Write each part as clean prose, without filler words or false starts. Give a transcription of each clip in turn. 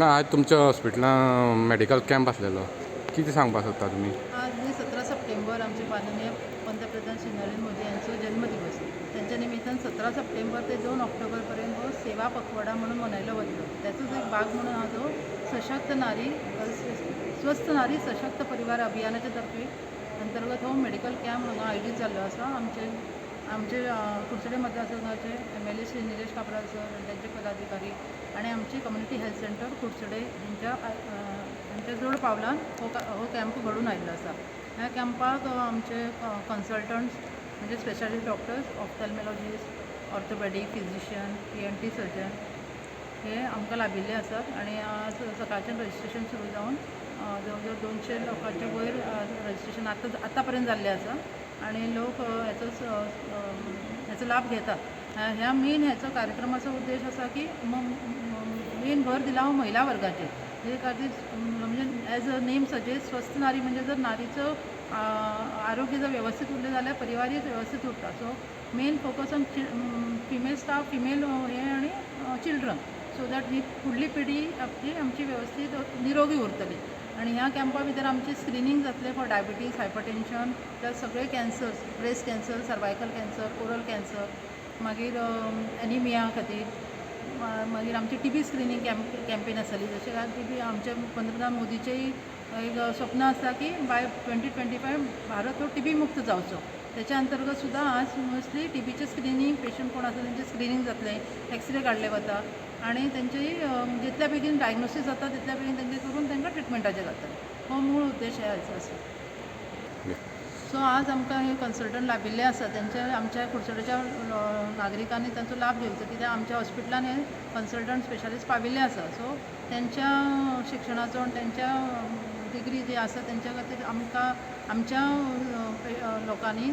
Madam, आज तुमच्या हॉस्पिटलान मेडिकल कॅम्प आसलेलो, कितें सांगपाक सोदता तुमी? आज न्ही 17 सप्टेंबर आमचे माननीय पंतप्रधान श्री नरेंद्र मोदी यांचो जन्मदिवस. त्यांच्या निमित्तान 17 सप्टेंबर ते 2 ऑक्टोबरपर्यंत हो सेवा पखवाडा म्हणून मनयलो वतलो. त्याचोच एक भाग म्हणून आज हो सशक्त नारी, स्वस्थ नारी सशक्त परिवार अभियानाच्या तर्फे अंतर्गत हो मेडिकल कॅम्प हांगा आयोजीत जाल्लो आसा. आमचे आमचे कुडचडे मतदारसंघाचे एमएलए श्री निलेश काब्राल सर आनी त्यांचे पदाधिकारी आणि आमची कम्युनिटी हेल्थ सेंटर कुडचडे हेंच्या जोड पावलान हो कॅम्प घडून आयिल्लो आसा. ह्या कॅम्पाक आमचे कन्सल्टंट्स म्हणजे specialist doctors, ophthalmologist, orthopedic physician, ENT surgeon हे आमकां लाभिल्ले आसात. आनी आज सकाळच्यान रजिस्ट्रेशन सुरू जावन जवळ जवळ 200 लोकांच्या वयर रजिस्ट्रेशन आतां आतां पर्यंत जाल्लें आसा आनी लोक हेचो लाभ घेतात. ह्या मेन हेचो कार्यक्रमाचो उद्देश आसा की मेन भर दिला हो महिला वर्गाचेर. हे खातीर म्हणजे एज अ नेम सजेस्ट, स्वस्थ नारी म्हणजे जर नारीचो आरोग्य जर वेवस्थीत उरलें जाल्यार परिवारूय वेवस्थीत उरता. So main focus on female staff, female हे आनी चिल्ड्रन, सो that ही फुडली पिढी आपली आमची वेवस्थीत निरोगी उरतली. आनी ह्या कॅम्पा भितर आमची स्क्रिनींग जातलें फॉर डायबिटीज, हायपरटेन्शन, प्लस सगळे cancers, breast cancer, cervical cancer, oral cancer, मागीर एनिमिया खातीर, मागीर आमची टीबी स्क्रिनींग कॅम्पेन आसतली. जशें काय टीबी आमच्या पंतप्रधान मोदीचेय एक स्वप्न आसा की बाय 2025 भारत हो टीबी मुक्त जावचो. त्याच्या अंतर्गत सुद्दां आज मोस्टली टीबीचें स्क्रिनींग, पेशंट कोण आसा तेंचें स्क्रिनींग जातलें, एक्सरे काडले वता आनी तेंची जितल्या बेगीन डायग्नोसीस जाता तितल्या बेगीन तेंचें करून तांकां ट्रिटमेंटाचेर घालतले. हो मूळ उद्देश ह्या आसा. सो आज आमकां हे कन्सल्टंट लाभिल्ले आसा. तेंच्या आमच्या कुडचडेच्या नागरिकांनी तांचो लाभ घेवचो, कित्याक आमच्या हॉस्पिटलान हे कन्सल्टंट स्पेशलिस्ट पाविल्ले आसा. सो तेंच्या शिक्षणाचो आनी तेंच्या डिग्री जी आसा तेंच्या खातीर आमकां आमच्या लोकांनी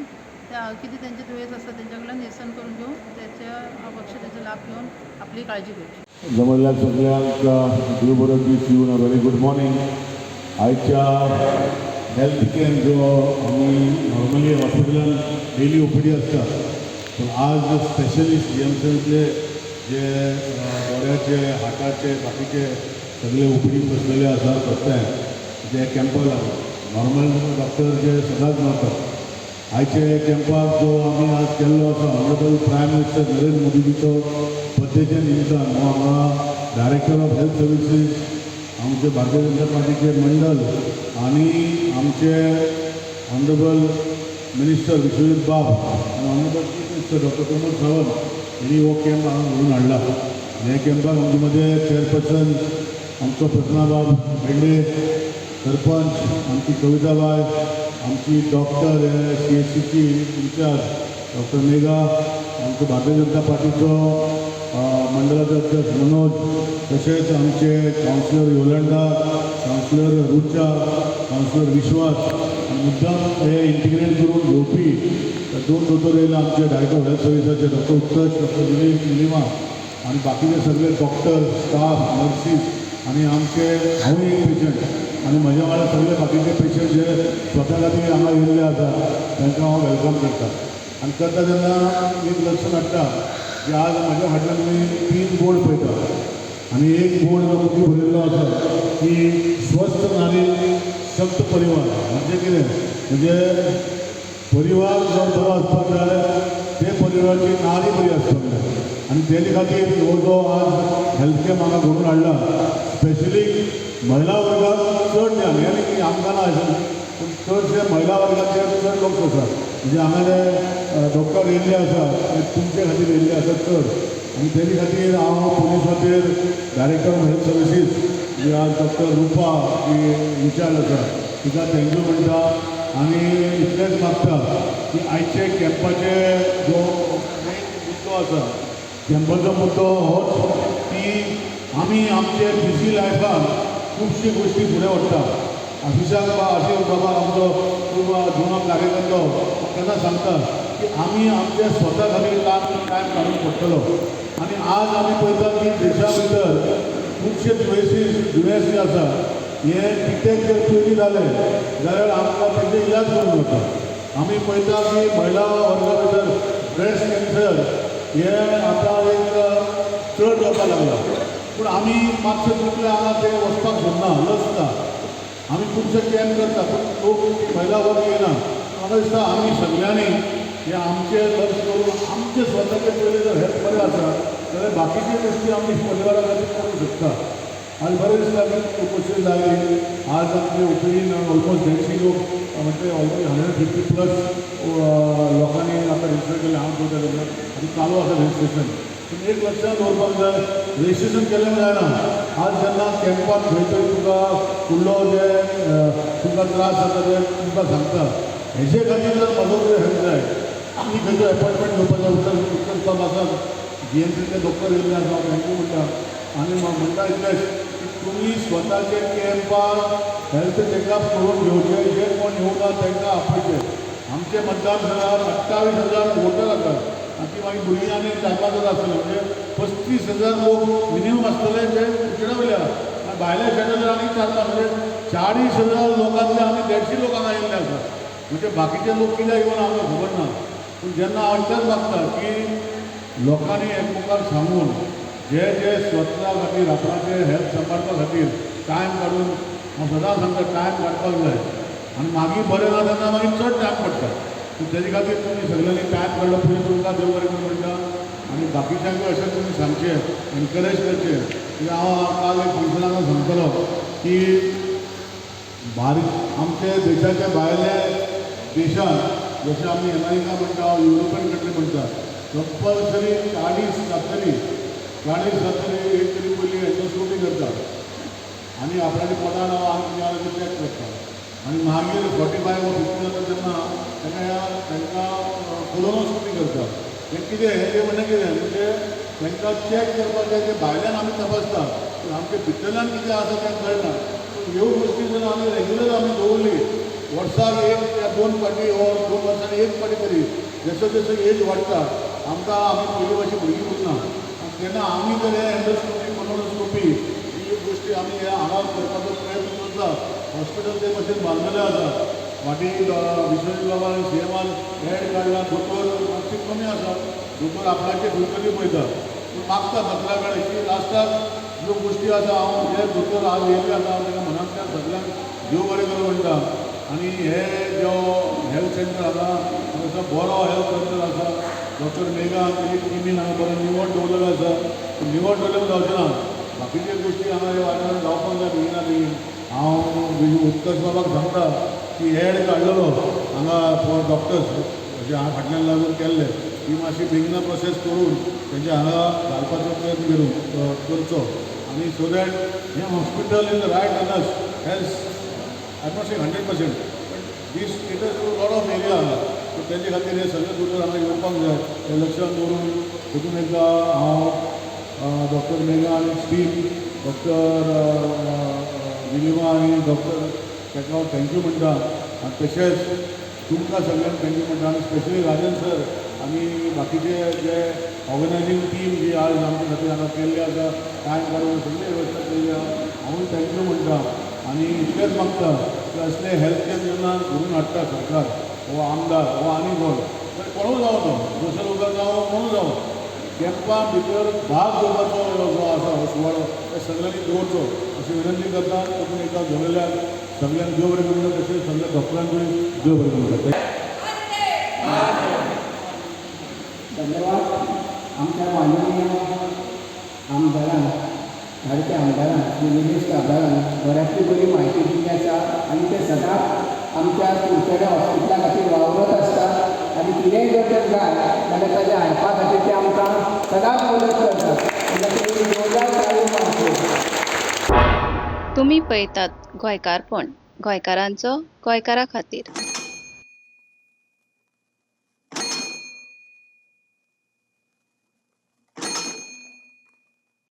त्या कितें तेंचें दुयेंस आसा तेंच्या कडल्यान निरसन करून घेवन तेच्या वखदाचो लाभ घेवन आपली काळजी घेवची. जमल्ल्या सगळ्यांक देव बरो दीस दिवन व्हेरी गुड मॉर्निंग. आयच्या हेल्थ कॅम्प जो आमी नॉर्मली हॉस्पिटलान डेली ओपीडी आसता, पूण आज स्पेशलिस्ट जीएमसींतले जे दोळ्याचे, हार्टाचे, बाकीचे सगळे ओपीडी बसलेले आसा. फर्स्ट टायम जे कॅम्पाक लागून नॉर्मल डॉक्टर जे सदांच मेळतात, आयचे कॅम्पाक जो आमी आज केल्लो आसा, ऑनरेबल प्रायम मिनिस्टर नरेंद्र मोदीजीचो बर्थडेच्या निमित्तान हो हांगा डायरेक्टर ऑफ हेल्थ सर्विसीस, आमचे भारतीय जनता पार्टीचे मंडल आनी आमचे ऑनरेबल मिनिस्टर विश्वजीत बाब आनी honourable chief minister doctor Pramod Sawant यांनी हो कॅम्प हांगा घडोवन हाडला. आनी ह्या कॅम्पाक आमचे मदें चेअरपर्सन आमचो प्रसन्नाबाब भेंडे, सरपंच आमची कविताबाय, आमची डॉक्टर सीएचसीची इन्चार्ज डॉक्टर मेघा, आमचो भारतीय जनता पार्टीचो मंडळाचो अध्यक्ष मनोज, तशेंच आमचे कावन्सिलर योलंडा, कावन्सिलर रुचा, कावन्सिलर विश्वास आनी मुद्दाम हे इंटिग्रेट करून घेवपी दोन दोतोर येयले, आमचे डायरेक्टर हेल्थ सर्विसाचे डॉक्टर उत्कर्ष, डॉक्टर निलिमा आनी बाकीचे सगळे डॉक्टर, स्टाफ, नर्सीस आनी आमचे, हांवूय एक पेशंट आनी म्हज्या वांगडा सगळे बाकीचे पेशंट जे स्वता खातीर हांगा येयल्ले आसा, तांकां हांव welcome करता. आनी करता तेन्ना एक लक्षात हाडटा की आज म्हज्या फाटल्यान तुमी तीन बोर्ड पळयता आनी एक बोर्ड जो मुखार बरयल्लो आसा की स्वस्थ नारी शक्त परिवार. म्हणजे कितें? म्हणजे परिवार जर बरो आसपाक जाय, ते परिवाराची नारी बरी आसपाक जाय. आनी तेजे खातीर हो जो आज हेल्थ कॅम्प हांगा घडोवन हाडला, स्पेशली महिला वर्गाक चड न्ही, हें न्ही की आमकां ना अशें, पूण चडशे महिला वर्गाचेर चड लोक आसा. म्हणजे हांगा जे डॉक्टर येयल्ले आसा ते तुमचे खातीर येयल्ले आसा चड. आनी तेजे खातीर हांव पुलीस खातीर डायरेक्टर ऑफ हेल्थ सर्विसीस जी आज डॉक्टर रुपा जी इन्चार्ज आसा, तिका thank you म्हणटा. आनी इतलेंच मागता की आयचे कॅम्पाचे जो मेन मुद्दो आसा, कॅम्पाचो मुद्दो होच की आमी आमचे बिजी लायफान खुबश्यो गोश्टी फुडें व्हरता. ऑफिसाक बा अशें बाबा आमचो खूब जुनो कार्यकर्तो केन्ना सांगता की आमी आमच्या स्वता खातीर टायम काडूंक पडटलो. आनी आज आमी पळयता की देशा भितर खुबशे दुयेंस जे आसा, हे डिटेक्ट जर पयलीं जालें जाल्यार आमकां तेजे इलाज करूंक जाता. आमी पळयता की महिला वर्गा भितर ब्रेस्ट कॅन्सर हे आतां एक चड जावपाक लागला. पूण आमी मातशे चुकले हांगा ते वचपाक सोदना, लजता. आमी खुबशे कॅम्प करता पूण लोक महिला वर्ग येना. म्हाका दिसता आमी सगळ्यांनी हे आमचें लक्ष करून आमचें स्वताचें पयलीं जर हेल्थ बरें आसा जाल्यार बाकीच्यो गोश्टी आमी परिवारा खातीर करूंक शकता. आनी बरें दिसता की उपस्थित जाली. आज आमचे ओपीडीन ऑलमोस्ट 150 लोक, म्हणजे ऑलमोस्ट 150+ लोकांनी आतां रजिस्टर केलें. हांव पळयता जाल्यार आनी चालू आसा रजिस्ट्रेशन. पूण एक लक्षात दवरपाक जाय, रजिस्ट्रेशन केलें जायना. आज जेन्ना कॅम्पाक खंय तरी तुका फुडलो जे तुमकां त्रास जाता ते तुमकां सांगता, हेजे खातीर जर म्हजो कितें हेल्प जाय, आमी खंयचो एपॉयंटमेंट घेवपाचो, उत्तर बाब आसा, जीएमसींतले डॉक्टर येयल्ले आसा, हांव thank you म्हणटा. आनी म्हणटा इतलेंच की तुमी स्वताचे कॅम्पाक हेल्थ चॅकअप करून घेवचे. जे कोण येवना तांकां आपयचे. आमचे मतदारसंघात 28,000 वोटर आसात आनी ती मागीर भुरगीं आनी 4-5 हजार आसतले, म्हणजे 35,000 लोक मिनिमम आसतले जे कुडचड्या वयले आनी भायल्या शेजारी आनी 4-5, म्हणजे 40,000 लोकांतले आमी 150 लोक हांगा येयल्ले आसात. म्हणजे बाकीचे लोक कित्याक येवन आमकां खबर ना. पूण जेन्ना हांव इतलेंच मागता की लोकांनी एकमुखार सांगून जे जे स्वता खातीर आपणाचे हेल्थ सांबाळपा खातीर टायम काडून, हांव सदां सांगता, टायम काडपाक जाय. आनी मागीर बरें ना तेन्ना मागीर चड टायम पडटा. पूण तेजे खातीर तुमी सगळ्यांनी टायम काडलो पयलीं तुमकां देव बरें करूं म्हणटा. आनी बाकीच्यांकूय अशें तुमी सांगचें, एनकरेज करचें की हांव काल एक फंक्शनाक सांगतलो की भारत आमचे देशाच्या भायले देशांत, जशें आमी अमेरिका म्हणटा, युरोपियन कंट्री म्हणटा, कंपल्सरी 40 जातली, 40 जातली एक तरी पयली एंडोस्कोपी करता आनी आपणाच्या पोटान आनी कितें आसा तें चॅक करता. आनी मागीर 45 वा 50 जाता तेन्ना तांकां कोलोनोस्कोपी करता. हें कितें, हें म्हणणें कितें, म्हणजे तांकां चॅक करपाक जाय. तें भायल्यान आमी तपासता पूण आमच्या भितरल्यान कितें आसा तें कळना. पूण ह्यो गोश्टी जर आमी रेगुलर आमी दवरली, वर्साक एक या दोन फावटी वा 2 वर्सांनी एक फावटी तरी, जसो जसो एज वाडटा आमकां, आमी पयलीं भाशेन भुरगीं उरना. आनी तेन्ना आमी जर हे एंडोस्कोपी, कोलोनोस्कोपी ही गोश्टी आमी हे हांगा करपाचो प्रयत्न करता. हॉस्पिटल ते भाशेन बांदलेलें आसा. फाटीं विश्वजीत बाबा आनी सीएमान बेड काडला. दोतोर मातशे कमी आसा. दोतोर आपणाचे खंय पळयता पूण मागता दोतोरा कडेन की लास्टाक ज्यो गोश्टी आसा. हांव जे दोतोर आज येयल्ले आसा हांव तांकां मनांतल्यान सगळ्यांक देव बरें करूं म्हणटा. आनी हे जो हेल्थ सेंटर आसा, असो बरो हेल्थ सेंटर आसा. डॉक्टर मेघा तेजी टिमीन हांगा बरो निवळ दवरलेलो आसा. पूण निवळ दवरलें जावचें ना, बाकीच्यो गोश्टी हांगा ह्या वाठारांत जावपाक जाय बेगिना बेगीन. हांव उत्कर्ष बाबाक सांगता की हेड काडलेलो हांगा फॉर डॉक्टर्स, अशें हांगा फाटल्यान लागून केल्ले, ती मातशी बेगिना प्रोसेस करून तेंच्या हांगा घालपाचो प्रयत्न करूं करचो. आनी सो that हें hospital in right hands has, I not say 100%, but this caters to lot of area हांगा. सो तेजे खातीर हे सगळे दोतोर हांगा येवपाक जाय हें लक्षात दवरून तितून एकदां हांव डॉक्टर मेघा आनी टीम, डॉक्टर निलिमा आनी डॉक्टर ताका हांव thank you म्हणटा. आनी तशेंच तुमकां सगळ्यांक thank you म्हणटा. आनी स्पेशली राजन सर आनी बाकीचे जे ऑर्गनायझींग टीम जी आज आमचे खातीर हांगा केल्ली आसा, टायम काडून सगळी वेवस्था केल्ली आहा, हांवूय thank you म्हणटा. आनी इतलेंच मागता की असले हेल्थ कॅम्प जेन्ना घडोवन हाडटा सरकार हो आमदार हो आनी कोण तर कोणूय जावं, तो दुसरो लोकांक जावं, कोणूय जावं, कॅम्पा भितर भाग घेवपाचो जो आसा हो सुवाळो ते सगळ्यांनी दवरचो अशी विनंती करता. तातूंत एकदां जमलेल्याक सगळ्यांक देव बरें करूं, तशेंच सगळ्या डॉक्टरांकूय देव बरें करूं. धन्यवाद आमच्या माननीय आमदारान, लाडक्या आमदारान श्री निलेश काब्रालान बऱ्यांतली बरी म्हायती दिल्ली आसा. आनी ते सदांच आमच्या कुडचड्या हॉस्पिटला खातीर वावरत आसता आनी कितेंय जर तर जाय जाल्यार ताज्या हेल्पा खातीर ते आमकां सदांच मदत करतात. तेन्ना तेणी जोरदार ताळयो मारच्यो. तुमी पळयतात गोंयकारपण, गोंयकारांचो गोंयकारा खातीर.